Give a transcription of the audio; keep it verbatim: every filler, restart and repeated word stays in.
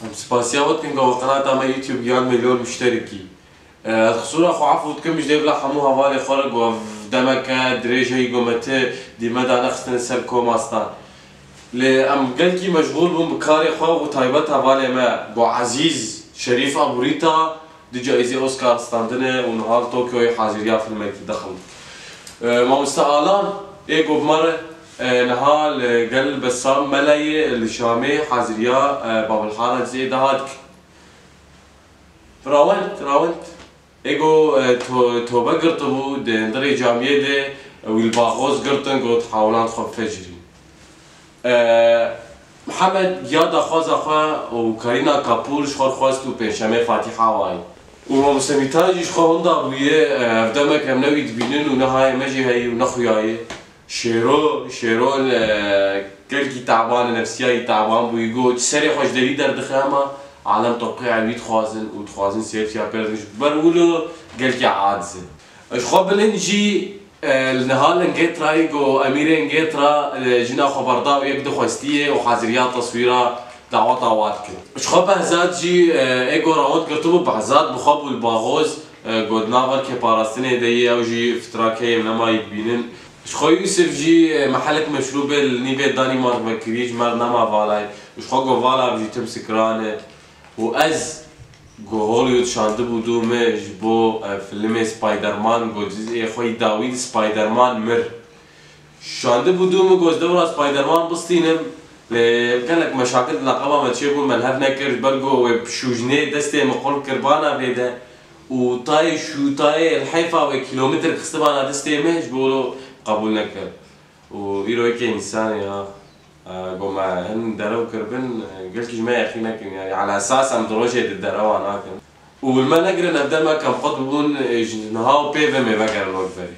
Em spasiya we dikin ku qenata me YouTube gihan milyon muşterekî. Ez qisûra xwe efû dikim ji dê bila hemû hevalê xwe re ku ev demeke dirêj heyî ku me ti dîme danexistine ser koma stan. Lê em gelkî meşxûl bûn bi karê xwe û taybet hevalê me ku Ezîz Şerîf Aburîta du caîzê Oscar standine û niha li Tokyoyê haziriya filmekî dixin. E, Mamoste Alan ê ku bi me re, e, niha li gel Bessam Melayê li Şamê haziriya, e, Babilhara Cizê daha dikin. Rawend, rawend. Ê ku, e, to-, tobe girtibû, di hundirê camiyê de, e, wî li baxoz girtin, got, hawlan xwe bifecirî. E, Mihemed ya daxwaza xwe û Karîna Kapûr ji xwe xwest û pênşemê Fatîha wayî. Û Mamoste Mîta jî ji xwe winda bûye, e, ev demek em ne wî dibînin û ne hayê me jî heyî û ne xuya ye. Şêro, Şêro, e, gelkî taban, nefsiya wî taban bûyî, got, serê xwe ji derî derdixe, hema alem topqê ewî dixwazin û dixwazin selfiya pê re dikin. Ji ber wilo gelkî aciz e. Ji xwe bilind jî, e, li niha li Ingêtirayê ku Emîrê Ingêtira, e, jina xwe berda û yek dixwestiye û haziriya teswîra daweta wa dike. Ji xwe Behzad jî, e, ê ku rawend girtibû, Behzad bi xwe bû li baxoz, e, ku di nav erkê parastinê de ye, ew jî fitrakeyê nema yî dibînin. Ji xwe Yûsif jî, e, mehelek meşrûbê li nîvê Danîmark vekirî, ji me re nema valayê. Ji xwe got, vala ev jî tim sikran e. Û ez, got, Hollywood şandibû dû min ji bo, e, filmê Spider-Man, got, cizê xwe yî dawî di Spider-Man mir. Şandibû dû min, got, ez dewra Spider-Man bistînim. Lê gelek meşakil di leqeba me çêbûn, me li hev nekir, ji ber got, wê bi şûjnê destê min qulp kir bana vê de. Û tayê şûtayê li heyfa wê kîlometrek xistibana destê min, ji bo wilo qebûl nekir. Û îro yekê însanê ya, e, got me hin derew kiribin, e, gelkî ji me yexî nekin, yanî ala esas em di rojê di derewa nakin. Û li me negirin ev demek em qut bibûn, e, ji niha û pê ve mêvegerin wek berê.